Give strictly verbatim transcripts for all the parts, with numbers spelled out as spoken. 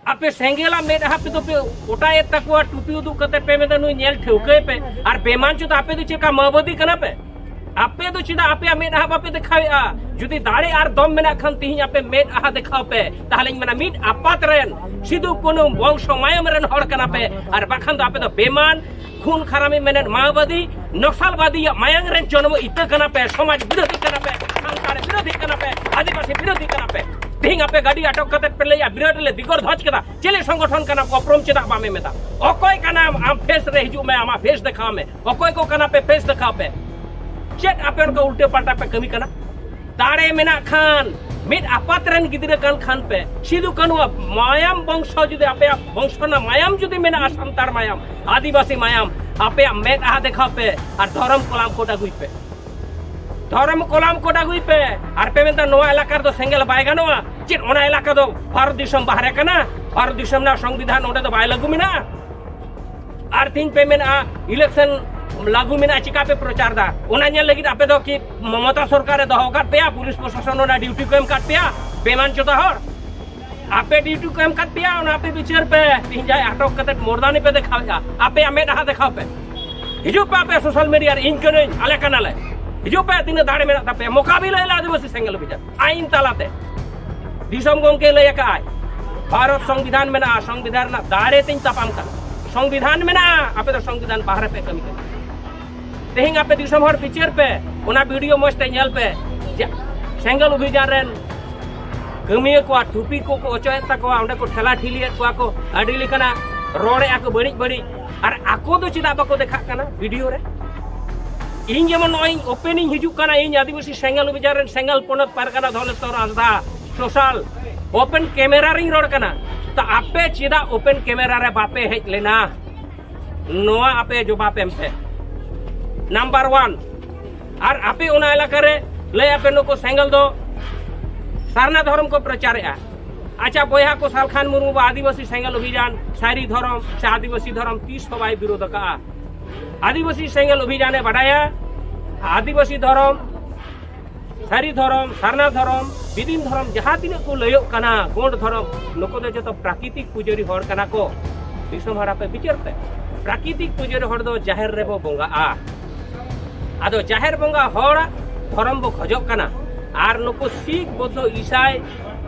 ᱟᱯᱮ ᱥᱮᱸᱜᱮᱞᱟᱜ ᱢᱮᱫᱦᱟ ᱯᱮ ᱫᱚᱯᱮ ᱚᱴᱟᱭᱮᱫ ᱛᱟᱠᱚᱣᱟ, ᱴᱩᱯᱤ ᱩᱫᱩᱜ ᱠᱟᱛᱮ ᱯᱮ ᱢᱮᱱᱫᱟ, "ᱱᱩᱭ ᱧᱮᱞ ᱴᱷᱟᱹᱣᱠᱟᱹᱭ ᱯᱮ", ᱟᱨ ᱵᱮᱢᱟᱱ ᱪᱚ ᱫᱚ ᱟᱯᱮ ᱫᱚ ᱪᱮᱫ ᱞᱮᱠᱟ ᱢᱟᱣᱵᱟᱫᱤ ᱠᱟᱱᱟ ᱯᱮ? ᱟᱯᱮ ᱫᱚ ᱪᱮᱫᱟᱜ ᱟᱯᱮᱭᱟᱜ ᱢᱮᱫᱦᱟ ᱵᱟᱯᱮ ᱫᱮᱠᱷᱟᱣᱮᱫᱼᱟ? ᱡᱩᱫᱤ ᱫᱟᱲᱮ ᱟᱨ ᱫᱚᱢ ᱢᱮᱱᱟᱜ ᱠᱷᱟᱱ ᱛᱤᱦᱤᱧ ᱟᱯᱮ ᱢᱮᱫᱦᱟ ᱫᱮᱠᱷᱟᱣ ᱯᱮ, ᱛᱟᱦᱞᱮᱧ ᱢᱮᱱᱟ ᱢᱤᱫ ᱟᱯᱟᱛ ᱨᱮᱱ ᱥᱤᱫᱩ ᱠᱟᱹᱱᱩ ᱵᱚᱝᱥᱚ ᱢᱟᱭᱟᱢ ᱨᱮᱱ ᱦᱚᱲ ᱠᱟᱱᱟ ᱯᱮ, ᱟᱨ ᱵᱟᱠᱷᱟᱱ ᱫᱚ ᱟᱯᱮ ᱫᱚ ᱵᱮᱢᱟᱱ, ᱠᱷᱩᱱ ᱠᱷᱟᱨᱟᱢᱤ ᱢᱮᱱᱮᱫ ᱢᱟᱣᱵᱟᱫᱤ, ᱱᱚᱠᱥᱟᱞᱵᱟᱫᱤᱭᱟᱜ ᱢᱟᱭᱟᱝ ᱨᱮᱱ ᱡᱚᱱᱢᱚ ᱤᱛᱟᱹ ᱠᱟᱱᱟ ᱯᱮ, ᱥᱚᱢᱟᱡᱽ ᱵᱤᱨᱳᱫᱷᱤ ᱠᱟᱱᱟ ᱯᱮ, ᱥᱟᱱᱛᱟᱲ ᱵᱤᱨᱳᱫᱷᱤ ᱠᱟᱱᱟ ᱯᱮ, ᱟᱹᱫᱤᱵᱟᱹᱥᱤ ᱵᱤᱨᱳᱫᱷᱤ ᱠᱟᱱᱟ ᱯᱮ᱾ ᱛᱤᱦᱤᱧ ᱟᱯᱮ ᱜᱟᱹᱰᱤ ᱟᱴᱚᱠ ᱠᱟᱛᱮ ᱯᱮ ᱞᱟᱹᱭᱟ ᱵᱤᱨᱟᱴ ᱞᱮ ᱫᱤᱜᱚᱨ ᱫᱷᱚᱡᱽ ᱠᱮᱫᱟ, ᱪᱮᱞᱮ ᱥᱚᱝᱜᱚᱴᱷᱚᱱ ᱠᱟᱱᱟ ᱠᱚ, ᱩᱯᱨᱩᱢ ᱪᱮᱫᱟᱜ ᱵᱟᱢ ᱮᱢ ᱮᱫᱟ? ᱚᱠᱚᱭ ᱠᱟᱱᱟᱢ ᱟᱢ? ᱯᱷᱮᱥ ᱨᱮ ᱦᱤᱡᱩᱜ ᱢᱮ, ᱟᱢᱟᱜ ᱯᱷᱮᱥ ᱫᱮᱠᱷᱟᱣ ᱢᱮ᱾ ᱚᱠᱚᱭ ᱠᱚ ᱠᱟᱱᱟ ᱯᱮ? ᱯᱷᱮᱥ ᱫᱮᱠᱷᱟᱣ ᱯᱮ᱾ ᱪᱮᱫ ᱟᱯᱮ ᱚᱱᱠᱟ ᱩᱞᱴᱟᱹ ᱯᱟᱞᱴᱟ ᱯᱮ ᱠᱟᱹᱢᱤ ᱠᱟᱱᱟ? ᱫᱟᱲᱮ ᱢᱮᱱᱟᱜ ᱠᱷᱟᱱ, ᱢᱤᱫ ᱟᱯᱟᱛ ᱨᱮᱱ ᱜᱤᱫᱽᱨᱟᱹ ᱠᱟᱱ ᱠᱷᱟᱱ ᱯᱮ, ᱥᱤᱫᱩ ᱠᱟᱹᱱᱩᱣᱟᱜ ᱢᱟᱭᱟᱢ ᱵᱚᱝᱥᱚ ᱡᱩᱫᱤ ᱟᱯᱮᱭᱟᱜ ᱵᱚᱝᱥᱚ ᱨᱮᱱᱟᱜ ᱢᱟᱭᱟᱢ ᱡᱩᱫᱤ ᱢᱮᱱᱟᱜᱼᱟ, ᱥᱟᱱᱛᱟᱲ ᱢᱟᱭᱟᱢ, ᱟᱹᱫᱤᱵᱟᱹᱥᱤ ᱢᱟᱭᱟᱢ, ᱟᱯᱮᱭᱟᱜ ᱢᱮᱫᱦᱟ ᱫᱮᱠᱷᱟᱣ ᱯᱮ ᱟᱨ ᱫᱷᱚᱨᱚᱢ ᱠᱚᱞᱟᱢ ᱠᱳᱰ ᱟᱹᱜᱩᱭ ᱯᱮ᱾ ᱫᱷᱚᱨᱚᱢ ᱠᱚᱞᱟᱢ ᱠᱳᱰ ᱟᱹᱜᱩᱭ ᱯᱮ᱾ ᱟᱨ ᱯᱮ ᱢᱮᱱᱫᱟ ᱱᱚᱣᱟ ᱮᱞᱟᱠᱟ ᱨᱮᱫᱚ ᱥᱮᱸᱜᱮᱞ ᱵᱟᱭ ᱜᱟᱱᱚᱜᱼᱟ᱾ ᱪᱮᱫ ᱚᱱᱟ ᱮᱞᱟᱠᱟ ᱫᱚ ᱵᱷᱟᱨᱚᱛ ᱫᱤᱥᱚᱢ ᱵᱟᱦᱨᱮ ᱠᱟᱱᱟ? ᱵᱷᱟᱨᱚᱛ ᱫᱤᱥᱚᱢ ᱨᱮᱱᱟᱜ ᱥᱚᱝᱵᱤᱫᱷᱟᱱ ᱚᱸᱰᱮ ᱫᱚ ᱵᱟᱭ ᱞᱟᱹᱜᱩ ᱢᱮᱱᱟᱜᱼᱟ? ᱟᱨ ᱛᱤᱦᱤᱧ ᱯᱮ ᱢᱮᱱᱟ ᱤᱞᱮᱠᱥᱚᱱ ᱞᱟᱹᱜᱩ ᱢᱮᱱᱟᱜᱼᱟ, ᱪᱤᱠᱟ ᱯᱮ ᱯᱨᱚᱪᱟᱨ ᱫᱟ? ᱚᱱᱟ ᱧᱮᱞ ᱞᱟᱹᱜᱤᱫ ᱟᱯᱮ ᱫᱚ ᱠᱤ ᱢᱚᱢᱚᱛᱟ ᱥᱚᱨᱠᱟᱨᱮ ᱫᱚᱦᱚ ᱟᱠᱟᱫ ᱯᱮᱭᱟ, ᱯᱩᱞᱤᱥ ᱯᱨᱚᱥᱟᱥᱚᱱ ᱚᱱᱟ ᱰᱤᱭᱩᱴᱤ ᱠᱚ ᱮᱢ ᱟᱠᱟᱫ ᱯᱮᱭᱟ? ᱵᱮᱢᱟᱱ ᱪᱚᱫᱟ ᱦᱚᱲ, ᱟᱯᱮ ᱰᱤᱭᱩᱴᱤ ᱠᱚ ᱮᱢ ᱟᱠᱟᱫ ᱯᱮᱭᱟ, ᱚᱱᱟ ᱟᱯᱮ ᱵᱤᱪᱟᱹᱨ ᱯᱮ᱾ ᱛᱤᱦᱤᱧ ᱡᱟᱦᱟᱸᱭ ᱟᱴᱚᱠ ᱠᱟᱛᱮ ᱢᱚᱨᱫᱟᱱᱤ ᱯᱮ ᱫᱮᱠᱷᱟᱣᱮᱫᱼᱟ, ᱟᱯᱮᱭᱟᱜ ᱢᱮᱫᱦᱟ ᱫᱮᱠᱷᱟᱣ ᱯᱮ᱾ ᱦᱤᱡᱩᱜ ᱯᱮ ᱟᱯᱮ ᱥᱳᱥᱟᱞ ᱢᱤᱰᱤᱭᱟ ᱨᱮ, "ᱤᱧ ᱠᱟᱹᱱᱟᱹᱧ, ᱟᱞᱮ ᱠᱟᱱᱟᱞᱮ", ᱦᱤᱡᱩᱜ ᱯᱮ, ᱛᱤᱱᱟᱹᱜ ᱫᱟᱲᱮ ᱢᱮᱱᱟᱜ ᱛᱟᱯᱮᱭᱟ, ᱢᱳᱠᱟᱵᱤᱞᱟᱭ ᱞᱮ ᱟᱹᱫᱤᱵᱟᱹᱥᱤ ᱥᱮᱸᱜᱮᱞ ᱚᱵᱷᱤᱡᱟᱱ ᱟᱭᱤᱱ ᱛᱟᱞᱟᱛᱮ᱾ ᱫᱤᱥᱚᱢ ᱜᱚᱢᱠᱮ ᱞᱟᱹᱭ ᱟᱠᱟᱫᱼᱟᱭ, ᱵᱷᱟᱨᱚᱛ ᱥᱚᱝᱵᱤᱫᱷᱟᱱ ᱢᱮᱱᱟᱜᱼᱟ, ᱥᱚᱝᱵᱤᱫᱷᱟᱱ ᱨᱮᱱᱟᱜ ᱫᱟᱲᱮ ᱛᱮᱧ ᱛᱟᱯᱟᱢ ᱠᱟᱱᱟ᱾ ᱥᱚᱝᱵᱤᱫᱷᱟᱱ ᱢᱮᱱᱟᱜᱼᱟ, ᱟᱯᱮ ᱫᱚ ᱥᱚᱝᱵᱤᱫᱷᱟᱱ ᱵᱟᱦᱨᱮ ᱯᱮ ᱠᱟᱹᱢᱤ ᱠᱟᱱᱟ᱾ ᱛᱮᱦᱮᱧ ᱟᱯᱮ ᱫᱤᱥᱚᱢ ᱦᱚᱲ ᱵᱤᱪᱟᱹᱨ ᱯᱮ, ᱚᱱᱟ ᱵᱷᱤᱰᱤᱭᱳ ᱢᱚᱡᱽ ᱛᱮ ᱧᱮᱞ ᱯᱮ᱾ ᱡᱟ-, ᱥᱮᱸᱜᱮᱞ ᱚᱵᱷᱤᱡᱟᱱ ᱨᱮᱱ ᱠᱟᱹᱢᱤᱭᱟᱹ ᱠᱚᱣᱟ ᱴᱩᱯᱤ ᱠᱚ ᱠᱚ ᱚᱪᱚᱭᱮᱫ ᱛᱟᱠᱚᱣᱟ, ᱚᱸᱰᱮ ᱠᱚ ᱴᱷᱮᱞᱟ ᱴᱷᱤᱞᱤᱭᱮᱫ ᱠᱚᱣᱟ ᱠᱚ, ᱟᱹᱰᱤ ᱞᱮᱠᱟᱱᱟᱜ ᱨᱚᱲᱮᱫᱼᱟ ᱠᱚ ᱵᱟᱹᱲᱤᱡ ᱵᱟᱹᱲᱤᱡ᱾ ᱟᱨ ᱟᱠᱚ ᱫᱚ ᱪᱮᱫᱟᱜ ᱵᱟᱠᱚ ᱫᱮᱠᱷᱟᱜ ᱠᱟᱱᱟ ᱵᱷᱤᱰᱤᱭᱳ ᱨᱮ? ᱤᱧ ᱡᱮᱢᱚᱱ ᱱᱚᱜᱼᱚᱭ ᱤᱧ ᱳᱯᱮᱱ ᱤᱧ ᱦᱤᱡᱩᱜ ᱠᱟᱱᱟ, ᱤᱧ ᱟᱹᱫᱤᱵᱟᱹᱥᱤ ᱥᱮᱸᱜᱮᱞ ᱚᱵᱷᱤᱡᱟᱱ ᱨᱮᱱ ᱥᱮᱸᱜᱮᱞ ᱯᱚᱱᱚᱛ ᱯᱟᱨᱜᱟᱱᱟ ᱫᱷᱚᱱᱮᱥᱣᱚᱨ ᱦᱟᱸᱥᱫᱟ, ᱥᱳᱥᱟᱞ ᱳᱯᱮᱱ ᱠᱮᱢᱮᱨᱟ ᱨᱤᱧ ᱨᱚᱲ ᱠᱟᱱᱟ᱾ ᱛᱚ ᱟᱯᱮ ᱪᱮᱫᱟᱜ ᱳᱯᱮᱱ ᱠᱮᱢᱮᱨᱟ ᱨᱮ ᱵᱟᱯᱮ ᱦᱮᱡ ᱞᱮᱱᱟ? ᱱᱚᱣᱟ ᱟᱯᱮ ᱡᱚᱵᱟᱵ ᱮᱢ ᱯᱮ᱾ Number one. ᱟᱨ ᱟᱯᱮ ᱚᱱᱟ ᱮᱞᱟᱠᱟ ᱨᱮ ᱞᱟᱹᱭ ᱟᱯᱮ ᱱᱩᱠᱩ ᱥᱮᱸᱜᱮᱞ ᱫᱚ ᱥᱟᱨᱱᱟ ᱫᱷᱚᱨᱚᱢ ᱠᱚ ᱯᱨᱚᱪᱟᱨᱮᱜᱼᱟ᱾ ᱟᱪᱪᱷᱟ ᱵᱚᱭᱦᱟ ᱠᱚ, ᱥᱟᱞᱠᱷᱟᱱ ᱢᱩᱨᱢᱩ ᱵᱟ ᱟᱹᱫᱤᱵᱟᱹᱥᱤ ᱥᱮᱸᱜᱮᱞ ᱚᱵᱷᱤᱡᱟᱱ, ᱥᱟᱹᱨᱤ ᱫᱷᱚᱨᱚᱢ ᱥᱮ ᱟᱹᱫᱤᱵᱟᱹᱥᱤ ᱫᱷᱚᱨᱚᱢ ᱛᱤᱥ ᱦᱚᱸ ᱵᱟᱭ ᱵᱤᱨᱳᱫᱷ ᱟᱠᱟᱫᱼᱟ᱾ ᱟᱹᱫᱤᱵᱟᱹᱥᱤ ᱥᱮᱸᱜᱮᱞ ᱚᱵᱷᱤᱡᱟᱱᱮ ᱵᱟᱰᱟᱭᱟ, ᱟᱹᱫᱤᱵᱟᱹᱥᱤ ᱫᱷᱚᱨᱚᱢ ᱥᱟᱹᱨᱤ ᱫᱷᱚᱨᱚᱢ, ᱥᱟᱨᱱᱟ ᱫᱷᱚᱨᱚᱢ, ᱵᱤᱫᱤᱱ ᱫᱷᱚᱨᱚᱢ, ᱡᱟᱦᱟᱸ ᱛᱤᱱᱟᱹᱜ ᱠᱚ ᱞᱟᱹᱭᱚᱜ ᱠᱟᱱᱟ, ᱜᱚᱸᱰ ᱫᱷᱚᱨᱚᱢ, ᱱᱩᱠᱩ ᱫᱚ ᱡᱚᱛᱚ ᱯᱨᱟᱠᱨᱤᱛᱤᱠ ᱯᱩᱡᱟᱹᱨᱤ ᱦᱚᱲ ᱠᱟᱱᱟ ᱠᱚ᱾ ᱫᱤᱥᱚᱢ ᱦᱚᱲ, ᱟᱯᱮ ᱵᱤᱪᱟᱹᱨ ᱯᱮ᱾ ᱯᱨᱟᱠᱨᱤᱛᱤᱠ ᱯᱩᱡᱟᱹᱨᱤ ᱦᱚᱲ ᱫᱚ ᱡᱟᱦᱮᱨ ᱨᱮᱵᱚ ᱵᱚᱸᱜᱟᱜᱼᱟ᱾ ᱟᱫᱚ ᱡᱟᱦᱮᱨ ᱵᱚᱸᱜᱟ ᱦᱚᱲᱟᱜ ᱫᱷᱚᱨᱚᱢ ᱵᱚ ᱠᱷᱚᱡᱚᱜ ᱠᱟᱱᱟ᱾ ᱟᱨ ᱱᱩᱠᱩ ᱥᱤᱠᱷ, ᱵᱳᱫᱽᱫᱷᱚ, ᱤᱥᱟᱭ,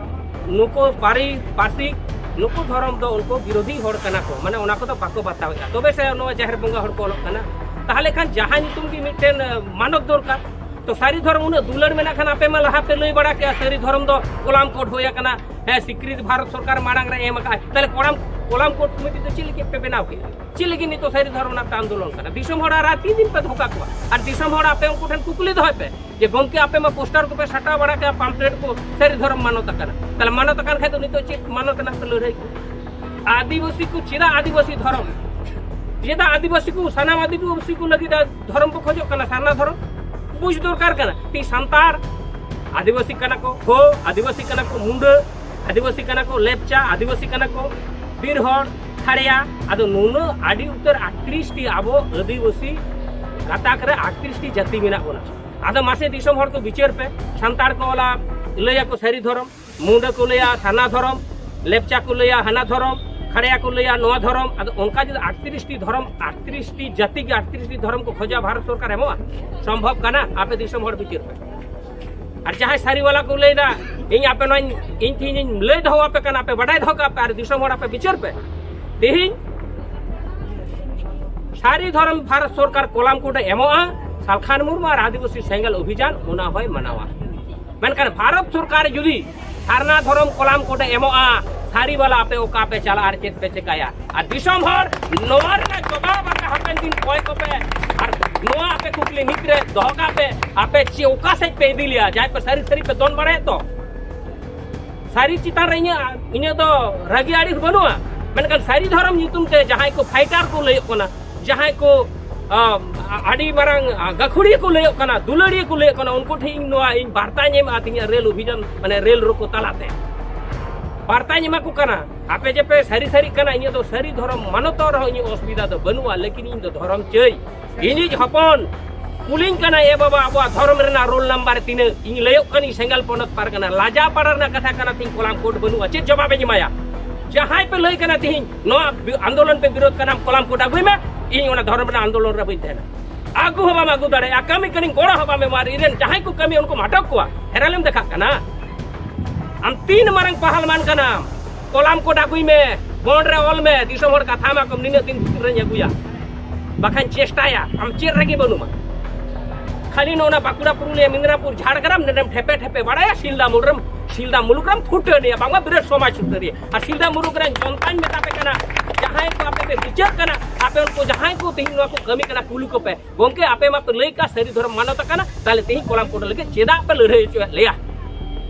ᱱᱩᱠᱩ ᱯᱟᱹᱨᱤ ᱯᱟᱹᱨᱥᱤ, ᱱᱩᱠᱩ ᱫᱷᱚᱨᱚᱢ ᱫᱚ ᱩᱱᱠᱩ ᱵᱤᱨᱳᱫᱷᱤ ᱦᱚᱲ ᱠᱟᱱᱟ ᱠᱚ, ᱢᱟᱱᱮ ᱚᱱᱟ ᱠᱚᱫᱚ ᱵᱟᱠᱚ ᱵᱟᱛᱟᱣᱮᱫᱼᱟ᱾ ᱛᱚᱵᱮ ᱥᱮ ᱱᱚᱣᱟ ᱡᱟᱦᱮᱨ ᱵᱚᱸᱜᱟ ᱦᱚᱲ ᱠᱚ ᱚᱞᱚᱜ ᱠᱟᱱᱟ᱾ ᱛᱟᱦᱚᱞᱮ ᱠᱷᱟᱱ ᱡᱟᱦᱟᱸ ᱧᱩᱛᱩᱢ ᱜᱮ ᱢᱤᱫᱴᱮᱱ, ᱮ, ᱢᱟᱱᱚᱛ ᱫᱚᱨᱠᱟᱨ᱾ ᱛᱚ ᱥᱟᱹᱨᱤ ᱫᱷᱚᱨᱚᱢ ᱩᱱᱟᱹᱜ ᱫᱩᱞᱟᱹᱲ ᱢᱮᱱᱟᱜ ᱠᱷᱟᱱ ᱟᱯᱮ ᱢᱟ ᱞᱟᱦᱟ ᱯᱮ ᱞᱟᱹᱭ ᱵᱟᱲᱟ ᱠᱮᱜᱼᱟ, ᱥᱟᱹᱨᱤ ᱫᱷᱚᱨᱚᱢ ᱫᱚ ᱠᱚᱞᱟᱢ ᱠᱳᱰ ᱦᱩᱭ ᱟᱠᱟᱱᱟ, ᱦᱮᱸ, ᱥᱤᱠᱨᱤᱛ ᱵᱷᱟᱨᱚᱛ ᱥᱚᱨᱠᱟᱨ ᱢᱟᱲᱟᱝ ᱨᱮ ᱮᱢ ᱟᱠᱟᱫᱼᱟ᱾ ᱛᱟᱦᱚᱞᱮ ᱠᱚᱲᱟᱢ, ᱠᱚᱞᱟᱢ ᱠᱳᱰ ᱠᱚᱢᱤᱴᱤ ᱫᱚ ᱪᱮᱫ ᱞᱟᱹᱜᱤᱫ ᱯᱮ ᱵᱮᱱᱟᱣ ᱠᱮᱜᱼᱟ? ᱪᱮᱫ ᱞᱟᱹᱜᱤᱫ ᱱᱤᱛᱚᱜ ᱥᱟᱹᱨᱤ ᱫᱷᱚᱨᱚᱢ ᱨᱮᱱᱟᱜ ᱯᱮ ᱟᱱᱫᱳᱞᱚᱱ ᱠᱟᱱᱟ? ᱫᱤᱥᱚᱢ ᱦᱚᱲ ᱟᱨ ᱛᱤᱱ ᱫᱤᱱ ᱯᱮ ᱫᱷᱳᱠᱟ ᱠᱚᱣᱟ? ᱟᱨ ᱫᱤᱥᱚᱢ ᱦᱚᱲ ᱟᱯᱮ ᱩᱱᱠᱩ ᱴᱷᱮᱱ ᱠᱩᱠᱞᱤ ᱫᱚᱦᱚᱭ ᱯᱮ ᱡᱮ, ᱜᱚᱢᱠᱮ, ᱟᱯᱮ ᱢᱟ ᱯᱳᱥᱴᱟᱨ ᱠᱚᱯᱮ ᱥᱟᱴᱟᱣ ᱵᱟᱲᱟ ᱠᱮᱜᱼᱟ, ᱯᱟᱢᱯᱞᱮᱴ ᱠᱚ, ᱥᱟᱹᱨᱤ ᱫᱷᱚᱨᱚᱢ ᱢᱟᱱᱚᱛ ᱟᱠᱟᱱᱟ᱾ ᱛᱟᱦᱚᱞᱮ ᱢᱟᱱᱚᱛ ᱟᱠᱟᱱ ᱠᱷᱟᱡ ᱫᱚ ᱱᱤᱛᱚᱜ ᱪᱮᱫ ᱢᱟᱱᱚᱛ ᱨᱮᱱᱟᱜ ᱯᱮ ᱞᱟᱹᱲᱦᱟᱹᱭ ᱠᱮᱜᱼᱟ? ᱟᱹᱫᱤᱵᱟᱹᱥᱤ ᱠᱚ ᱪᱮᱫᱟᱜ ᱟᱹᱫᱤᱵᱟᱹᱥᱤ ᱫᱷᱚᱨᱚᱢ? ᱪᱮᱫᱟᱜ ᱟᱹᱫᱤᱵᱟᱹᱥᱤ ᱠᱚ, ᱥᱟᱱᱟᱢ ᱟᱹᱫᱤᱵᱟᱹᱥᱤ ᱠᱚ ᱞᱟᱹᱜᱤᱫ ᱫᱷᱚᱨᱚᱢ ᱵᱚ ᱠᱷᱚᱡᱚᱜ ᱠᱟᱱᱟ, ᱥᱟᱨᱱᱟ ᱫᱷᱚᱨᱚᱢ? ᱵᱩᱡᱽ ᱫᱚᱨᱠᱟᱨ ᱠᱟᱱᱟ᱾ ᱛᱤ ᱥᱟᱱᱛᱟᱲ ᱟᱹᱫᱤᱵᱟᱹᱥᱤ ᱠᱟᱱᱟ ᱠᱚ, ᱦᱳ, ᱟᱹᱫᱤᱵᱟᱹᱥᱤ ᱠᱟᱱᱟ ᱠᱚ, ᱢᱩᱰᱟᱹ ᱟᱹᱫᱤᱵᱟᱹᱥᱤ ᱠᱟᱱᱟ ᱠᱚ, ᱞᱮᱯᱪᱟ ᱟᱹᱫᱤᱵᱟᱹᱥᱤ ᱠᱟᱱᱟ ᱠᱚ, ᱵᱤᱨ ᱦᱚᱲ, ᱠᱷᱟᱲᱭᱟ᱾ ᱟᱫᱚ ᱱᱩᱱᱟᱹᱜ ᱟᱹᱰᱤ ᱩᱛᱟᱹᱨ ᱟᱴᱛᱨᱤᱥ ᱴᱤ ᱟᱵᱚ ᱟᱹᱫᱤᱵᱟᱹᱥᱤ ᱜᱟᱛᱟᱠ ᱨᱮ ᱟᱴᱛᱨᱤᱥ ᱴᱤ ᱡᱟᱹᱛᱤ ᱢᱮᱱᱟᱜ ᱵᱚᱱᱟ᱾ ᱟᱫᱚ ᱢᱟᱥᱮ ᱫᱤᱥᱚᱢ ᱦᱚᱲ ᱠᱚ ᱵᱤᱪᱟᱹᱨ ᱯᱮ, ᱥᱟᱱᱛᱟᱲ ᱠᱚ ᱚᱞᱟ, ᱞᱟᱹᱭᱟᱠᱚ ᱥᱟᱹᱨᱤ ᱫᱷᱚᱨᱚᱢ, ᱢᱩᱰᱟᱹ ᱠᱚ ᱞᱟᱹᱭᱟ ᱥᱟᱨᱱᱟ ᱫᱷᱚᱨᱚᱢ, ᱞᱮᱯᱪᱟ ᱠᱚ ᱞᱟᱹᱭᱟ ᱦᱟᱱᱟ ᱫᱷᱚᱨᱚᱢ, ᱠᱷᱟᱲᱭᱟ ᱠᱚ ᱞᱟᱹᱭᱟ ᱱᱚᱣᱟ ᱫᱷᱚᱨᱚᱢ᱾ ᱟᱫᱚ ᱚᱱᱠᱟ ᱡᱩᱫᱤ ᱟᱴᱛᱨᱤᱥ ᱴᱤ ᱫᱷᱚᱨᱚᱢ, ᱟᱴᱛᱨᱤᱥ ᱴᱤ ᱡᱟᱹᱛᱤ ᱜᱮ ᱟᱴᱛᱨᱤᱥ ᱴᱤ ᱫᱷᱚᱨᱚᱢ ᱠᱚ ᱠᱷᱚᱡᱟ, ᱵᱷᱟᱨᱚᱛ ᱥᱚᱨᱠᱟᱨ ᱮᱢᱚᱜᱼᱟ? ᱥᱚᱢᱵᱷᱚᱵ ᱠᱟᱱᱟ? ᱟᱯᱮ ᱫᱤᱥᱚᱢ ᱦᱚᱲ ᱵᱤᱪᱟᱹᱨ ᱯᱮ᱾ ᱟᱨ ᱡᱟᱦᱟᱸᱭ ᱥᱟᱹᱨᱤ ᱵᱟᱞᱟ ᱠᱚ ᱞᱟᱹᱭᱫᱟ, ᱤᱧ ᱟᱯᱮ ᱱᱚᱣᱟᱧ, ᱤᱧ ᱛᱮᱦᱤᱧᱤᱧ ᱞᱟᱹᱭ ᱫᱚᱦᱚ ᱟᱯᱮ ᱠᱟᱱᱟ, ᱟᱯᱮ ᱵᱟᱰᱟᱭ ᱫᱚᱦᱚ ᱠᱟᱜ ᱯᱮ, ᱟᱨ ᱫᱤᱥᱚᱢ ᱦᱚᱲ ᱟᱯᱮ ᱵᱤᱪᱟᱹᱨ ᱯᱮ᱾ ᱛᱮᱦᱤᱧ ᱥᱟᱹᱨᱤ ᱫᱷᱚᱨᱚᱢ ᱵᱷᱟᱨᱚᱛ ᱥᱚᱨᱠᱟᱨ ᱠᱚᱞᱟᱢ ᱠᱳᱰ ᱮ ᱮᱢᱚᱜᱼᱟ, ᱥᱟᱞᱠᱷᱟᱱ ᱢᱩᱨᱢᱩ ᱟᱨ ᱟᱹᱫᱤᱵᱟᱹᱥᱤ ᱥᱮᱸᱜᱮᱞ ᱚᱵᱷᱤᱡᱟᱱ ᱚᱱᱟ ᱦᱚᱸᱭ ᱢᱟᱱᱟᱣᱟ᱾ ᱢᱮᱱᱠᱷᱟᱱ ᱵᱷᱟᱨᱚᱛ ᱥᱚᱨᱠᱟᱨ ᱡᱩᱫᱤ ᱥᱟᱨᱱᱟ ᱫᱷᱚᱨᱚᱢ ᱠᱚᱞᱟᱢ ᱠᱳᱰ ᱮ ᱮᱢᱚᱜᱼᱟ, ᱥᱟᱹᱨᱤ ᱵᱟᱞᱟ ᱟᱯᱮ ᱚᱠᱟ ᱯᱮ ᱪᱟᱞᱟᱜᱼᱟ ᱟᱨ ᱪᱮᱫ ᱯᱮ ᱪᱮᱠᱟᱭᱟ? ᱟᱨ ᱫᱤᱥᱚᱢ ᱦᱚᱲ, ᱱᱚᱣᱟ ᱨᱮᱱᱟᱜ ᱡᱚᱵᱟᱵ ᱟᱯᱮ ᱦᱟᱯᱮᱱ ᱫᱤᱱ ᱠᱚᱭ ᱠᱚᱯᱮ᱾ ᱟᱨ ᱱᱚᱣᱟ ᱟᱯᱮ ᱠᱩᱠᱞᱤ ᱱᱤᱛ ᱨᱮ ᱫᱚᱦᱚ ᱠᱟᱜ ᱯᱮ, ᱟᱯᱮ ᱪᱮ ᱚᱠᱟ ᱥᱮᱫ ᱯᱮ ᱤᱫᱤ ᱞᱮᱭᱟ? ᱡᱟᱦᱟᱸᱭ ᱯᱮ ᱥᱟᱹᱨᱤ ᱥᱟᱹᱨᱤ ᱯᱮ ᱫᱚᱱ ᱵᱟᱲᱟᱭᱮᱫ ᱫᱚ, ᱥᱟᱹᱨᱤ ᱪᱮᱛᱟᱱ ᱨᱮ ᱤᱧᱟᱹᱜ, ᱤᱧᱟᱹᱜ ᱫᱚ ᱨᱟᱹᱜᱤ ᱟᱹᱲᱤᱥ ᱵᱟᱹᱱᱩᱜᱼᱟ, ᱢᱮᱱᱠᱷᱟᱱ ᱥᱟᱹᱨᱤ ᱫᱷᱚᱨᱚᱢ ᱧᱩᱛᱩᱢ ᱛᱮ ᱡᱟᱦᱟᱸᱭ ᱠᱚ ᱯᱷᱟᱭᱴᱟᱨ ᱠᱚ ᱞᱟᱹᱭᱚᱜ ᱠᱟᱱᱟ, ᱡᱟᱦᱟᱸᱭ ᱠᱚ, ᱟ, ᱟᱹᱰᱤ ᱢᱟᱨᱟᱝ, ᱟ, ᱜᱟᱹᱠᱷᱩᱲᱤᱭᱟᱹ ᱠᱚ ᱞᱟᱹᱭᱚᱜ ᱠᱟᱱᱟ, ᱫᱩᱞᱟᱹᱲᱤᱭᱟᱹ ᱠᱚ ᱞᱟᱹᱭᱚᱜ ᱠᱟᱱᱟ, ᱩᱱᱠᱩ ᱴᱷᱮᱱ ᱤᱧ ᱱᱚᱣᱟ ᱤᱧ ᱵᱟᱨᱛᱟᱧ ᱮᱢᱟ ᱛᱤᱧᱟᱹ ᱨᱮᱞ ᱚᱵᱷᱤᱡᱟᱱ, ᱢᱟᱱᱮ ᱨᱮᱞ ᱨᱳᱠᱳ ᱛᱟᱞᱟᱛᱮ ᱵᱟᱨᱛᱟᱧ ᱮᱢᱟ ᱠᱚ ᱠᱟᱱᱟ᱾ ᱟᱯᱮ ᱡᱮ ᱯᱮ ᱥᱟᱹᱨᱤ ᱥᱟᱹᱨᱤᱜ ᱠᱟᱱᱟ, ᱤᱧᱟᱹᱜ ᱫᱚ ᱥᱟᱹᱨᱤ ᱫᱷᱚᱨᱚᱢ ᱢᱟᱱᱚᱛᱚᱜ ᱨᱮᱦᱚᱸ ᱤᱧᱟᱹᱜ ᱚᱥᱩᱵᱤᱫᱷᱟ ᱫᱚ ᱵᱟᱹᱱᱩᱜᱼᱟ, ᱞᱮᱠᱤᱱ ᱤᱧ ᱫᱚ ᱫᱷᱚᱨᱚᱢ ᱪᱟᱹᱭ᱾ ᱤᱧᱤᱡ ᱦᱚᱯᱚᱱ ᱠᱩᱞᱤᱧ ᱠᱟᱱᱟ, "ᱮ ᱵᱟᱵᱟ, ᱟᱵᱚᱣᱟᱜ ᱫᱷᱚᱨᱚᱢ ᱨᱮᱱᱟᱜ ᱨᱳᱞ ᱱᱟᱢᱵᱟᱨ ᱛᱤᱱᱟᱹᱜ?" ᱤᱧ ᱞᱟᱹᱭᱚᱜ ᱠᱟᱹᱱᱟᱹᱧ, ᱥᱮᱸᱜᱮᱞ ᱯᱚᱱᱚᱛ ᱯᱟᱨᱜᱟᱱᱟ, ᱞᱟᱡᱟ ᱯᱟᱲᱟ ᱨᱮᱱᱟᱜ ᱠᱟᱛᱷᱟ ᱠᱟᱱᱟ, ᱛᱤᱦᱤᱧ ᱠᱚᱞᱟᱢ ᱠᱳᱰ ᱵᱟᱹᱱᱩᱜᱼᱟ, ᱪᱮᱫ ᱡᱚᱵᱟᱵ ᱤᱧ ᱮᱢᱟᱭᱟ? ᱡᱟᱦᱟᱸᱭ ᱯᱮ ᱞᱟᱹᱭ ᱠᱟᱱᱟ ᱛᱤᱦᱤᱧ ᱱᱚᱣᱟ ᱵᱤ-, ᱟᱱᱫᱳᱞᱚᱱ ᱯᱮ ᱵᱤᱨᱳᱫ ᱠᱟᱱᱟ, ᱠᱚᱞᱟᱢ ᱠᱳᱰ ᱟᱹᱜᱩᱭ ᱢᱮ, ᱤᱧ ᱚᱱᱟ ᱫᱷᱚᱨᱚᱢ ᱨᱮᱱᱟᱜ ᱟᱱᱫᱳᱞᱚᱱ ᱨᱮ ᱵᱟᱹᱧ ᱛᱟᱦᱮᱱᱟ᱾ ᱟᱹᱜᱩ ᱦᱚᱸ ᱵᱟᱢ ᱟᱹᱜᱩ ᱫᱟᱲᱮᱭᱟᱜᱼᱟ, ᱠᱟᱹᱢᱤ ᱠᱟᱹᱱᱟᱹᱧ, ᱜᱚᱲᱚ ᱦᱚᱸ ᱵᱟᱢ ᱮᱢᱟ, ᱟᱨ ᱤᱧ ᱨᱮᱱ ᱡᱟᱦᱟᱸᱭ ᱠᱚ ᱠᱟᱹᱢᱤᱭᱟ ᱩᱱᱠᱩᱢ ᱟᱴᱚᱠ ᱠᱚᱣᱟ, ᱦᱮᱨᱟᱞᱮᱢ ᱫᱮᱠᱷᱟᱜ ᱠᱟᱱᱟ᱾ ᱟᱢ ᱛᱤᱱ ᱢᱟᱨᱟᱝ ᱯᱟᱦᱟᱞᱢᱟᱱ ᱠᱟᱱᱟᱢ? ᱠᱚᱞᱟᱢ ᱠᱳᱰ ᱟᱹᱜᱩᱭ ᱢᱮ, ᱵᱚᱱᱰ ᱨᱮ ᱚᱞ ᱢᱮ, ᱫᱤᱥᱚᱢ ᱦᱚᱲ ᱠᱟᱛᱷᱟ ᱮᱢᱟ ᱠᱚᱢ, ᱱᱤᱱᱟᱹᱜ ᱫᱤᱱ ᱵᱷᱤᱛᱤᱨ ᱨᱮᱧ ᱟᱹᱜᱩᱭᱟ, ᱵᱟᱠᱷᱟᱱ ᱪᱮᱥᱴᱟᱭᱟ, ᱟᱢ ᱪᱮᱫ ᱨᱮᱜᱮ ᱵᱟᱹᱱᱩᱢᱟ᱾ ᱠᱷᱟᱹᱞᱤ ᱱᱚᱜᱼᱚ ᱱᱟ ᱵᱟᱸᱠᱩᱲᱟ, ᱯᱩᱨᱩᱞᱤᱭᱟᱹ, ᱢᱮᱫᱽᱱᱟᱯᱩᱨ, ᱡᱷᱟᱲᱜᱨᱟᱢ ᱱᱚᱰᱮᱢ ᱴᱷᱮᱯᱮ ᱴᱷᱮᱯᱮ ᱵᱟᱲᱟᱭᱟ, ᱥᱤᱞᱫᱟ ᱢᱩᱞᱩᱠ ᱨᱮᱢ, ᱥᱤᱞᱫᱟ ᱢᱩᱞᱩᱠ ᱨᱮᱢ ᱯᱷᱩᱴᱟᱹᱱᱤᱭᱟ, ᱵᱟᱝᱢᱟ ᱵᱤᱨᱟᱴ ᱥᱚᱢᱟᱡᱽ ᱥᱩᱥᱟᱹᱨᱤᱭᱟᱹ᱾ ᱟᱨ ᱥᱤᱞᱫᱟ ᱢᱩᱞᱩᱠ ᱨᱮᱱ ᱡᱚᱱᱛᱟᱧ ᱢᱮᱛᱟ ᱯᱮ ᱠᱟᱱᱟ, ᱡᱟᱦᱟᱸᱭ ᱠᱚ ᱟᱯᱮ ᱯᱮ ᱵᱤᱪᱟᱹᱨ ᱠᱟᱱᱟ, ᱟᱯᱮ ᱩᱱᱠᱩ ᱡᱟᱦᱟᱸᱭ ᱠᱚ ᱛᱮᱦᱮᱧ ᱱᱚᱣᱟ ᱠᱚ ᱠᱟᱹᱢᱤ ᱠᱟᱱᱟ, ᱠᱩᱞᱤ ᱠᱚᱯᱮ, "ᱜᱚᱢᱠᱮ, ᱟᱯᱮ ᱢᱟᱯᱮ ᱞᱟᱹᱭ ᱠᱟᱜ ᱥᱟᱹᱨᱤ ᱫᱷᱚᱨᱚᱢ ᱢᱟᱱᱚᱛ ᱠᱟᱱᱟ, ᱛᱟᱦᱞᱮ ᱛᱮᱦᱮᱧ ᱠᱚᱞᱟᱢ ᱠᱳᱰ ᱞᱟᱹᱜᱤᱫ ᱪᱮᱫᱟᱜ ᱯᱮ ᱞᱟᱹᱲᱦᱟᱹᱭ ᱦᱚᱪᱚᱭᱮᱫ ᱞᱮᱭᱟ?"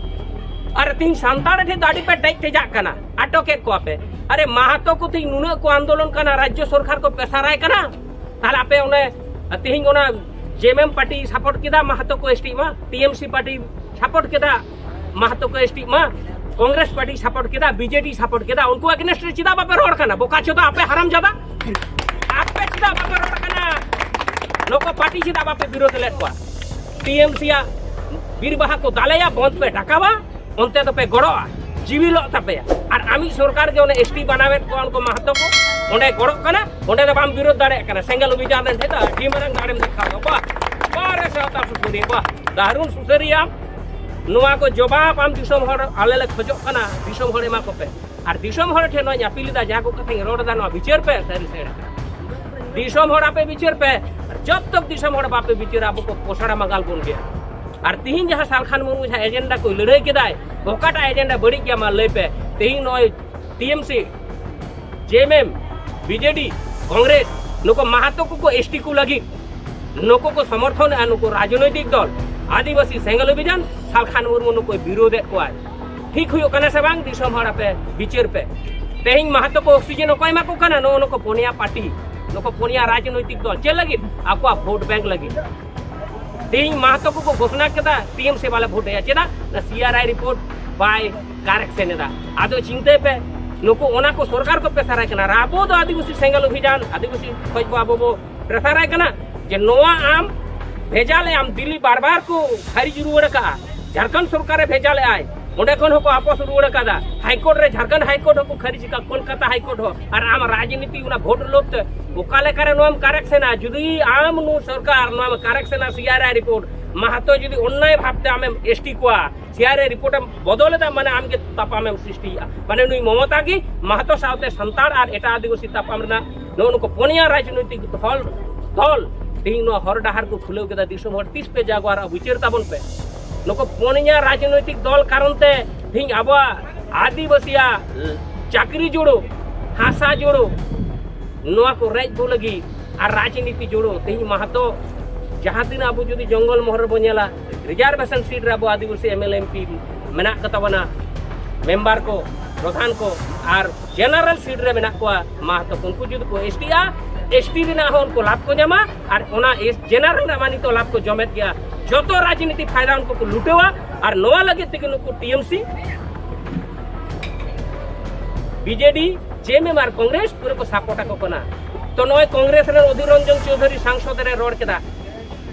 ᱟᱨ ᱛᱮᱦᱮᱧ ᱥᱟᱱᱛᱟᱲ ᱴᱷᱮᱱ ᱫᱚ ᱟᱹᱰᱤ ᱯᱮ ᱰᱮᱡ ᱴᱮᱡᱟᱜ ᱠᱟᱱᱟ, ᱟᱴᱚᱠᱮᱫ ᱠᱚᱣᱟ ᱯᱮ᱾ ᱟᱨᱮ, ᱢᱟᱦᱟᱛᱚ ᱠᱚ ᱛᱮᱦᱮᱧ ᱱᱩᱱᱟᱹᱜ ᱠᱚ ᱟᱱᱫᱳᱞᱚᱱ ᱠᱟᱱᱟ, ᱨᱟᱡᱽᱡᱚ ᱥᱚᱨᱠᱟᱨ ᱠᱚ ᱯᱮᱥᱟᱨᱟᱭ ᱠᱟᱱᱟ, ᱛᱟᱦᱞᱮ ᱟᱯᱮ ᱚᱱᱮ ᱛᱮᱦᱮᱧ ᱚᱱᱟ ᱡᱮᱢᱮᱢ ᱯᱟᱨᱴᱤ ᱥᱟᱯᱳᱨᱴ ᱠᱮᱫᱟ, ᱢᱟᱦᱟᱛᱚ ᱠᱚ ᱮᱥᱴᱤ ᱢᱟ, ᱴᱤᱮᱢᱥᱤ ᱯᱟᱨᱴᱤ ᱥᱟᱯᱳᱨᱴ ᱠᱮᱫᱟ, ᱢᱟᱦᱟᱛᱚ ᱠᱚ ᱮᱥᱴᱤ ᱢᱟ, ᱠᱚᱝᱜᱨᱮᱥ ᱯᱟᱨᱴᱤ ᱥᱟᱯᱳᱨᱴ ᱠᱮᱫᱟ, ᱵᱤᱡᱮᱰᱤ ᱥᱟᱯᱳᱨᱴ ᱠᱮᱫᱟ, ᱩᱱᱠᱩ ᱮᱜᱮᱱᱥᱴ ᱨᱮ ᱪᱮᱫᱟᱜ ᱵᱟᱯᱮ ᱨᱚᱲ ᱠᱟᱱᱟ? ᱵᱚᱠᱟ ᱪᱳᱫᱟ ᱟᱯᱮ ᱦᱟᱨᱟᱢ ᱡᱟᱫᱟ, ᱟᱯᱮ ᱪᱮᱫᱟᱜ ᱵᱟᱯᱮ ᱨᱚᱲ ᱠᱟᱱᱟ? ᱱᱩᱠᱩ ᱯᱟᱨᱴᱤ ᱪᱮᱫᱟᱜ ᱵᱟᱯᱮ ᱵᱤᱨᱳᱫ ᱞᱮᱫ ᱠᱚᱣᱟ? ᱴᱤᱮᱢᱥᱤ ᱭᱟᱜ ᱵᱤᱨ ᱵᱟᱦᱟ ᱠᱚ ᱫᱟᱞᱮᱭᱟ, ᱵᱚᱱᱫ ᱯᱮ ᱰᱟᱠᱟᱣᱟ, ᱚᱱᱛᱮ ᱫᱚᱯᱮ ᱜᱚᱲᱚᱜᱼᱟ, ᱡᱤᱣᱤᱞᱚᱜ ᱛᱟᱯᱮᱭᱟ᱾ ᱟᱨ ᱟᱢᱤᱡ ᱥᱚᱨᱠᱟᱨ ᱜᱮ ᱚᱱᱮ ᱮᱥᱴᱤ ᱵᱟᱱᱟᱣᱮᱫ ᱠᱚᱣᱟ, ᱩᱱᱠᱩ ᱢᱟᱦᱟᱛᱚ ᱠᱚ ᱚᱸᱰᱮ ᱜᱚᱲᱚᱜ ᱠᱟᱱᱟ, ᱚᱸᱰᱮ ᱫᱚ ᱵᱟᱢ ᱵᱤᱨᱳᱫ ᱫᱟᱲᱮᱭᱟᱜ ᱠᱟᱱᱟ᱾ ᱥᱮᱸᱜᱮᱞ ᱚᱵᱷᱤᱡᱟᱱ ᱨᱮᱱ ᱴᱷᱮᱱ ᱫᱚ ᱟᱹᱰᱤ ᱢᱟᱨᱟᱝ ᱫᱟᱲᱮᱢ ᱫᱮᱠᱷᱟᱣ ᱫᱟ᱾ ᱵᱟᱦ, ᱵᱟᱦ ᱨᱮ ᱥᱟᱶᱛᱟ ᱥᱩᱥᱟᱹᱨᱤᱭᱟᱹ, ᱵᱟᱦ, ᱫᱟᱨᱩᱱ ᱥᱩᱥᱟᱹᱨᱤᱭᱟᱹ᱾ ᱱᱚᱣᱟ ᱠᱚ ᱡᱚᱵᱟᱵ ᱟᱢ ᱫᱤᱥᱚᱢ ᱦᱚᱲ, ᱟᱞᱮ ᱞᱮ ᱠᱷᱚᱡᱚᱜ ᱠᱟᱱᱟ, ᱫᱤᱥᱚᱢ ᱦᱚᱲ ᱮᱢᱟ ᱠᱚᱯᱮ᱾ ᱟᱨ ᱫᱤᱥᱚᱢ ᱦᱚᱲ ᱴᱷᱮᱱ ᱱᱚᱣᱟᱧ ᱟᱹᱯᱤᱞ ᱮᱫᱟ, ᱡᱟᱦᱟᱸ ᱠᱚ ᱠᱟᱛᱷᱟᱧ ᱨᱚᱲ ᱮᱫᱟ, ᱱᱚᱣᱟ ᱵᱤᱪᱟᱹᱨ ᱯᱮ, ᱥᱟᱹᱨᱤ ᱥᱮ ᱮᱲᱮ ᱠᱟᱱᱟ᱾ ᱫᱤᱥᱚᱢ ᱦᱚᱲ ᱟᱯᱮ ᱵᱤᱪᱟᱹᱨ ᱯᱮ, ᱟᱨ ᱡᱚᱵ ᱛᱚᱠ ᱫᱤᱥᱚᱢ ᱦᱚᱲ ᱵᱟᱯᱮ ᱵᱤᱪᱟᱹᱨᱟ, ᱟᱵᱚ ᱠᱚ ᱯᱚᱥᱲᱟ ᱢᱟᱜᱟᱞ ᱵᱚᱱ ᱜᱮᱭᱟ᱾ ᱟᱨ ᱛᱤᱦᱤᱧ ᱡᱟᱦᱟᱸ ᱥᱟᱞᱠᱷᱟᱱ ᱢᱩᱨᱢᱩ ᱡᱟᱦᱟᱸ ᱮᱡᱮᱱᱰᱟ ᱠᱚᱭ ᱞᱟᱹᱲᱦᱟᱹᱭ ᱠᱮᱫᱟᱭ, ᱚᱠᱟᱴᱟᱜ ᱮᱡᱮᱱᱰᱟ ᱵᱟᱹᱲᱤᱡ ᱜᱮᱭᱟ, ᱢᱟ ᱞᱟᱹᱭ ᱯᱮ᱾ ᱛᱤᱦᱤᱧ ᱱᱚᱜᱼᱚᱭ ᱴᱤᱮᱢᱥᱤ, ᱡᱮᱮᱢᱮᱢ, ᱵᱤᱡᱮᱰᱤ, ᱠᱚᱝᱜᱨᱮᱥ, ᱱᱩᱠᱩ ᱢᱟᱦᱟᱛᱚ ᱠᱚᱠᱚ ᱮᱥᱴᱤ ᱠᱚ ᱞᱟᱹᱜᱤᱫ, ᱱᱩᱠᱩ ᱠᱚ ᱥᱚᱢᱚᱨᱛᱷᱚᱱᱮᱜᱼᱟ, ᱱᱩᱠᱩ ᱨᱟᱡᱽᱱᱳᱭᱛᱤᱠ ᱫᱚᱞ, ᱟᱹᱫᱤᱵᱟᱹᱥᱤ ᱥᱮᱸᱜᱮᱞ ᱚᱵᱷᱤᱡᱟᱱ, ᱥᱟᱞᱠᱷᱟᱱ ᱢᱩᱨᱢᱩ ᱱᱩᱠᱩᱭ ᱵᱤᱨᱳᱫᱮᱫ ᱠᱚᱣᱟᱭ᱾ ᱴᱷᱤᱠ ᱦᱩᱭᱩᱜ ᱠᱟᱱᱟ ᱥᱮ ᱵᱟᱝ? ᱫᱤᱥᱚᱢ ᱦᱚᱲ ᱟᱯᱮ ᱵᱤᱪᱟᱹᱨ ᱯᱮ᱾ ᱛᱮᱦᱮᱧ ᱢᱟᱦᱟᱛᱚ ᱠᱚ ᱚᱠᱥᱤᱡᱮᱱ ᱚᱠᱚᱭ ᱮᱢᱟ ᱠᱚ ᱠᱟᱱᱟ? ᱱᱚᱜᱼᱚ ᱱᱩᱠᱩ ᱯᱩᱱᱭᱟ ᱯᱟᱨᱴᱤ, ᱱᱩᱠᱩ ᱯᱩᱱᱭᱟ ᱨᱟᱡᱽᱱᱳᱭᱛᱤᱠ ᱫᱚᱞ᱾ ᱪᱮᱫ ᱞᱟᱹᱜᱤᱫ? ᱟᱠᱚᱣᱟᱜ ᱵᱷᱳᱴ ᱵᱮᱝᱠ ᱞᱟᱹᱜᱤᱫ᱾ ᱛᱮᱦᱮᱧ ᱢᱟᱦᱟᱛᱚ ᱠᱚᱠᱚ ᱜᱷᱳᱥᱚᱱᱟ ᱠᱮᱫᱟ, ᱴᱤᱮᱢᱥᱤ ᱵᱟᱞᱮ ᱵᱷᱳᱴ ᱮᱭᱟ᱾ ᱪᱮᱫᱟᱜ? ᱚᱱᱟ ᱥᱤᱟᱨᱟᱭ ᱨᱤᱯᱳᱨᱴ ᱵᱟᱭ ᱠᱟᱨᱮᱠᱥᱚᱱ ᱮᱫᱟ᱾ ᱟᱫᱚ ᱪᱤᱱᱛᱟᱹᱭ ᱯᱮ, ᱱᱩᱠᱩ ᱚᱱᱟ ᱠᱚ ᱥᱚᱨᱠᱟᱨ ᱠᱚ ᱯᱮᱥᱟᱨᱟᱭ ᱠᱟᱱᱟ᱾ ᱟᱨ ᱟᱵᱚ ᱫᱚ ᱟᱹᱫᱤᱵᱟᱹᱥᱤ ᱥᱮᱸᱜᱮᱞ ᱚᱵᱷᱤᱡᱟᱱ, ᱟᱹᱫᱤᱵᱟᱹᱥᱤ ᱠᱷᱚᱡ ᱵᱚ ᱟᱵᱚ ᱵᱚ ᱯᱮᱥᱟᱨᱟᱭ ᱠᱟᱱᱟ ᱡᱮ ᱱᱚᱣᱟ ᱟᱢ ᱵᱷᱮᱡᱟ ᱞᱮᱫᱼᱟᱢ, ᱫᱤᱞᱞᱤ ᱵᱟᱨ ᱵᱟᱨ ᱠᱚ ᱠᱷᱟᱹᱨᱤᱡ ᱨᱩᱣᱟᱹᱲ ᱟᱠᱟᱫᱼᱟ᱾ ᱡᱷᱟᱲᱠᱷᱚᱸᱰ ᱥᱚᱨᱠᱟᱨᱮ ᱵᱷᱮᱡᱟ ᱞᱮᱫᱼᱟᱭ, ᱚᱸᱰᱮ ᱠᱷᱚᱱ ᱦᱚᱸᱠᱚ ᱟᱯᱚᱥ ᱨᱩᱣᱟᱹᱲ ᱟᱠᱟᱫᱟ᱾ ᱦᱟᱭᱠᱳᱨᱴ ᱨᱮ, ᱡᱷᱟᱲᱠᱷᱚᱸᱰ ᱦᱟᱭᱠᱳᱨᱴ ᱦᱚᱸᱠᱚ ᱠᱷᱟᱹᱨᱤᱡ ᱟᱠᱟᱫ, ᱠᱳᱞᱠᱟᱛᱟ ᱦᱟᱭᱠᱳᱨᱴ ᱦᱚᱸ᱾ ᱟᱨ ᱟᱢ ᱨᱟᱡᱽᱱᱤᱛᱤ ᱚᱱᱟ ᱵᱷᱳᱴ ᱞᱳᱵᱷ ᱛᱮ ᱚᱠᱟ ᱞᱮᱠᱟᱨᱮ ᱱᱚᱣᱟᱢ ᱠᱟᱨᱮᱠᱥᱮᱱᱟ? ᱡᱩᱫᱤ ᱟᱢ ᱱᱩ ᱥᱚᱨᱠᱟᱨ ᱱᱚᱣᱟᱢ ᱠᱟᱨᱮᱠᱥᱮᱱᱟ ᱥᱤ ᱟᱨ ᱟᱭ ᱨᱤᱯᱳᱨᱴ, ᱢᱟᱦᱟᱛᱚ ᱡᱩᱫᱤ ᱚᱱᱱᱟᱭ ᱵᱷᱟᱵᱽᱛᱮ ᱟᱢᱮᱢ ᱮᱥ ᱴᱤ ᱠᱚᱣᱟ, ᱥᱤ ᱟᱨ ᱮ ᱨᱤᱯᱳᱨᱴ ᱮᱢ ᱵᱚᱫᱚᱞ ᱮᱫᱟ, ᱢᱟᱱᱮ ᱟᱢ ᱜᱮ ᱛᱟᱯᱟᱢ ᱮᱢ ᱥᱨᱤᱥᱴᱤᱭᱮᱫᱼᱟ᱾ ᱢᱟᱱᱮ ᱱᱩᱭ ᱢᱚᱢᱚᱛᱟ ᱜᱮ ᱢᱟᱦᱟᱛᱚ ᱥᱟᱶᱛᱮ ᱥᱟᱱᱛᱟᱲ ᱟᱨ ᱮᱴᱟᱜ ᱟᱹᱫᱤᱵᱟᱹᱥᱤ ᱛᱟᱯᱟᱢ ᱨᱮᱱᱟᱜ ᱱᱚᱜᱼᱚ ᱱᱩᱠᱩ ᱯᱩᱱᱭᱟ ᱨᱟᱡᱽᱱᱳᱭᱛᱤᱠ ᱫᱚᱞ, ᱫᱚᱞ ᱛᱮᱦᱮᱧ ᱱᱚᱣᱟ ᱦᱚᱨ ᱰᱟᱦᱟᱨ ᱠᱚ ᱠᱷᱩᱞᱟᱹᱣ ᱠᱮᱫᱟ᱾ ᱫᱤᱥᱚᱢ ᱦᱚᱲ, ᱛᱤᱥ ᱯᱮ ᱡᱟᱜᱣᱟᱨᱟ, ᱵᱤᱪᱟᱹᱨ ᱛᱟᱵᱚᱱ ᱯᱮ᱾ ᱱᱩᱠᱩ ᱯᱩᱱᱭᱟ ᱨᱟᱡᱽᱱᱳᱭᱛᱤᱠ ᱫᱚᱞ ᱠᱟᱨᱚᱱ ᱛᱮ ᱛᱮᱦᱮᱧ ᱟᱵᱚᱣᱟᱜ ᱟᱹᱫᱤᱵᱟᱹᱥᱤᱭᱟᱜ ᱪᱟᱹᱠᱨᱤ ᱡᱳᱲᱳ, ᱦᱟᱥᱟ ᱡᱳᱲᱳ, ᱱᱚᱣᱟ ᱠᱚ ᱨᱮᱡ ᱵᱚ ᱞᱟᱹᱜᱤᱫ ᱟᱨ ᱨᱟᱡᱽᱱᱤᱛᱤ ᱡᱳᱲᱳ᱾ ᱛᱮᱦᱮᱧ ᱢᱟᱦᱟᱛᱚ ᱡᱟᱦᱟᱸ ᱛᱤᱱᱟᱹᱜ ᱟᱵᱚ ᱡᱩᱫᱤ ᱡᱚᱝᱜᱚᱞ ᱢᱚᱦᱚᱞ ᱨᱮᱵᱚ ᱧᱮᱞᱟ, ᱨᱤᱡᱟᱨᱵᱷᱮᱥᱚᱱ ᱥᱤᱴ ᱨᱮ ᱟᱵᱚ ᱟᱹᱫᱤᱵᱟᱹᱥᱤ M L A M P ᱢᱮᱱᱟᱜ ᱠᱚ ᱛᱟᱵᱚᱱᱟ, ᱢᱮᱢᱵᱟᱨ ᱠᱚ, ᱯᱨᱚᱫᱷᱟᱱ ᱠᱚ, ᱟᱨ ᱡᱮᱱᱟᱨᱟᱞ ᱥᱤᱴ ᱨᱮ ᱢᱮᱱᱟᱜ ᱠᱚᱣᱟ᱾ ᱢᱟᱦᱟᱛᱚ ᱩᱱᱠᱩ ᱡᱩᱫᱤ ᱠᱚ ᱮᱥ ᱴᱤᱜᱼᱟ, ᱮᱥ ᱴᱤ ᱨᱮᱱᱟᱜ ᱦᱚᱸ ᱩᱱᱠᱩ ᱞᱟᱵᱷ ᱠᱚ ᱧᱟᱢᱟ, ᱟᱨ ᱚᱱᱟ ᱮᱥ-, ᱡᱮᱱᱟᱨᱟᱞ ᱨᱮᱱᱟᱜ ᱢᱟ ᱱᱤᱛᱚᱜ ᱞᱟᱵᱷ ᱠᱚ ᱡᱚᱢᱮᱫ ᱜᱮᱭᱟ᱾ ᱡᱚᱛᱚ ᱨᱟᱡᱽᱱᱤᱛᱤ ᱯᱷᱟᱭᱫᱟ ᱩᱱᱠᱩ ᱠᱚ ᱞᱩᱴᱟᱹᱣᱟ, ᱟᱨ ᱱᱚᱣᱟ ᱞᱟᱹᱜᱤᱫ ᱛᱮᱜᱮ ᱱᱩᱠᱩ ᱴᱤ ᱮᱢ ᱥᱤ, ᱵᱤ ᱡᱮ ᱰᱤ, ᱡᱮ ᱮᱢ ᱮᱢ ᱟᱨ ᱠᱚᱝᱜᱨᱮᱥ ᱯᱩᱨᱟᱹ ᱠᱚ ᱥᱟᱯᱳᱨᱴ ᱟᱠᱚ ᱠᱟᱱᱟ᱾ ᱛᱚ ᱱᱚᱜᱼᱚᱭ ᱠᱚᱝᱜᱨᱮᱥ ᱨᱮᱱ ᱚᱫᱷᱤᱨ ᱨᱚᱧᱡᱚᱱ ᱪᱳᱣᱫᱷᱩᱨᱤ ᱥᱟᱝᱥᱚᱫ ᱨᱮ ᱨᱚᱲ ᱠᱮᱫᱟ,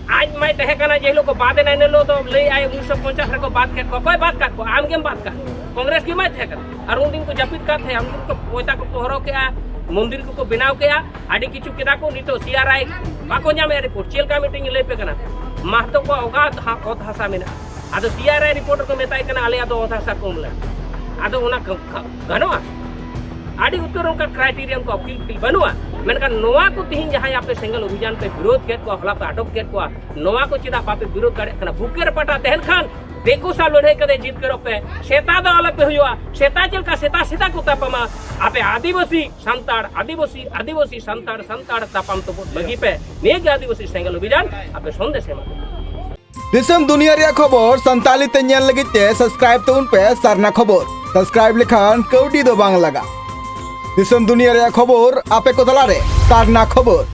ᱟᱡ ᱢᱟᱭ ᱛᱟᱦᱮᱸ ᱠᱟᱱᱟ, ᱡᱮ ᱦᱤᱞᱳᱜ ᱠᱚ ᱵᱟᱫ ᱮᱱᱟ, ᱤᱱᱟᱹ ᱦᱤᱞᱳᱜ ᱫᱚ ᱞᱟᱹᱭ ᱟᱭ ᱩᱱᱤᱥᱥᱚ ᱯᱚᱧᱪᱟᱥ ᱨᱮᱠᱚ ᱵᱟᱫ ᱠᱮᱫ ᱠᱚᱣᱟ᱾ ᱚᱠᱚᱭ ᱵᱟᱫ ᱠᱟᱜ ᱠᱚᱣᱟ? ᱟᱢ ᱜᱮᱢ ᱵᱟᱫ ᱠᱟᱜ ᱠᱚᱣᱟ᱾ ᱠᱚᱝᱜᱨᱮᱥ ᱜᱮ ᱢᱟᱭ ᱛᱟᱦᱮᱸ ᱠᱟᱱᱟ᱾ ᱟᱨ ᱩᱱᱫᱤᱱ ᱠᱚ ᱡᱟᱹᱯᱤᱫ ᱠᱟᱫ ᱛᱟᱦᱮᱸᱫ, ᱩᱱᱫᱤᱱ ᱠᱚ ᱯᱚᱭᱥᱟ ᱠᱚᱠᱚ ᱦᱚᱨᱚᱜ ᱠᱮᱜᱼᱟ, ᱢᱚᱱᱫᱤᱨ ᱠᱚᱠᱚ ᱵᱮᱱᱟᱣ ᱠᱮᱜᱼᱟ, ᱟᱹᱰᱤ ᱠᱤᱪᱷᱩ ᱠᱮᱫᱟ ᱠᱚ᱾ ᱱᱤᱛᱚᱜ ᱥᱤ ᱟᱨ ᱟᱭ ᱵᱟᱠᱚ ᱧᱟᱢᱮᱫ ᱨᱤᱯᱳᱨᱴ᱾ ᱪᱮᱫ ᱞᱮᱠᱟ ᱢᱤᱫᱴᱮᱱ ᱤᱧ ᱞᱟᱹᱭ ᱯᱮ ᱠᱟᱱᱟ, ᱢᱟᱦᱛᱚ ᱠᱚᱣᱟᱜ ᱚᱠᱟ ᱦᱟ-, ᱚᱛ ᱦᱟᱥᱟ ᱢᱮᱱᱟᱜᱼᱟ? ᱟᱫᱚ ᱥᱤ ᱟᱨ ᱟᱭ ᱨᱤᱯᱳᱨᱴ ᱨᱮᱠᱚ ᱢᱮᱛᱟᱭ ᱠᱟᱱᱟ, ᱟᱞᱮᱭᱟᱜ ᱫᱚ ᱚᱛ ᱦᱟᱥᱟ ᱠᱚ ᱮᱢ ᱞᱮ᱾ ᱟᱫᱚ ᱚᱱᱟ ᱜᱟ-, ᱜᱟ-, ᱜᱟᱱᱚᱜᱼᱟ? ᱟᱹᱰᱤ ᱩᱛᱟᱹᱨ ᱚᱱᱠᱟ ᱠᱨᱟᱭᱴᱮᱨᱤᱭᱟ ᱠᱚ ᱟᱹᱯᱤᱞ ᱯᱷᱤᱞ ᱵᱟᱹᱱᱩᱜᱼᱟ᱾ ᱢᱮᱱᱠᱷᱟᱱ ᱱᱚᱣᱟ ᱠᱚ ᱛᱮᱦᱮᱧ ᱡᱟᱦᱟᱸᱭ ᱟᱯᱮ ᱥᱮᱸᱜᱮᱞ ᱚᱵᱷᱤᱡᱟᱱ ᱯᱮ ᱵᱤᱨᱳᱫ ᱠᱮᱫ ᱠᱚᱣᱟ, ᱦᱚᱞᱟ ᱯᱮ ᱟᱴᱚᱠ ᱠᱮᱫ ᱠᱚᱣᱟ, ᱱᱚᱣᱟ ᱠᱚ ᱪᱮᱫᱟᱜ ᱵᱟᱯᱮ ᱵᱤᱨᱳᱫ ᱫᱟᱲᱮᱭᱟᱜ ᱠᱟᱱᱟ? ᱵᱩᱠᱮ ᱨᱮ ᱯᱟᱴᱟ ᱛᱟᱦᱮᱱ ᱠᱷᱟᱱ ᱫᱤᱠᱩ ᱥᱟᱶ ᱞᱟᱹᱲᱦᱟᱹᱭ ᱠᱟᱛᱮ ᱡᱤᱛᱠᱟᱹᱨᱚᱜ ᱯᱮ᱾ ᱥᱮᱛᱟ ᱫᱚ ᱟᱞᱚᱯᱮ ᱦᱩᱭᱩᱜᱼᱟ᱾ ᱥᱮᱛᱟ ᱪᱮᱫ ᱞᱮᱠᱟ ᱥᱮᱛᱟ ᱥᱮᱛᱟ ᱠᱚ ᱛᱟᱯᱟᱢᱟ, ᱟᱯᱮ ᱟᱹᱫᱤᱵᱟᱹᱥᱤ ᱥᱟᱱᱛᱟᱲ, ᱟᱹᱫᱤᱵᱟᱹᱥᱤ, ᱟᱹᱫᱤᱵᱟᱹᱥᱤ ᱥᱟᱱᱛᱟᱲ, ᱥᱟᱱᱛᱟᱲ ᱛᱟᱯᱟᱢ ᱛᱩᱯᱩᱫ ᱵᱟᱹᱜᱤ ᱯᱮ᱾ ᱱᱤᱭᱟᱹ ᱜᱮ ᱟᱹᱫᱤᱵᱟᱹᱥᱤ ᱥᱮᱸᱜᱮᱞ ᱚᱵᱷᱤᱡᱟᱱ ᱟᱯᱮ ᱥᱚᱱᱫᱮᱥ ᱮᱢᱟ᱾ ᱫᱤᱥᱚᱢ ᱫᱩᱱᱤᱭᱟᱹ ᱨᱮᱭᱟᱜ ᱠᱷᱚᱵᱚᱨ ᱥᱟᱱᱛᱟᱲᱤ ᱛᱮ ᱧᱮᱞ ᱞᱟᱹᱜᱤᱫ ᱛᱮ ᱥᱟᱵᱥᱠᱨᱟᱭᱤᱵ ᱛᱟᱵᱚᱱ ᱯᱮ ᱥᱟᱨᱱᱟ ᱠᱷᱚᱵᱚᱨ᱾ ᱥᱟᱵᱥᱠᱨᱟᱭᱤᱵ ᱞᱮᱠᱷᱟᱱ ᱠᱟᱹᱣᱰᱤ ᱫᱚ ᱵᱟᱝ ᱞᱟᱜᱟᱜᱼᱟ᱾ ᱫᱤᱥᱚᱢ ᱫᱩᱱᱤᱭᱟᱹ ᱨᱮᱭᱟᱜ ᱠᱷᱚᱵᱚᱨ ᱟᱯᱮ ᱠᱚ ᱛᱟᱞᱟᱨᱮ ᱥᱟᱨᱱᱟ ᱠᱷᱚᱵᱚᱨ᱾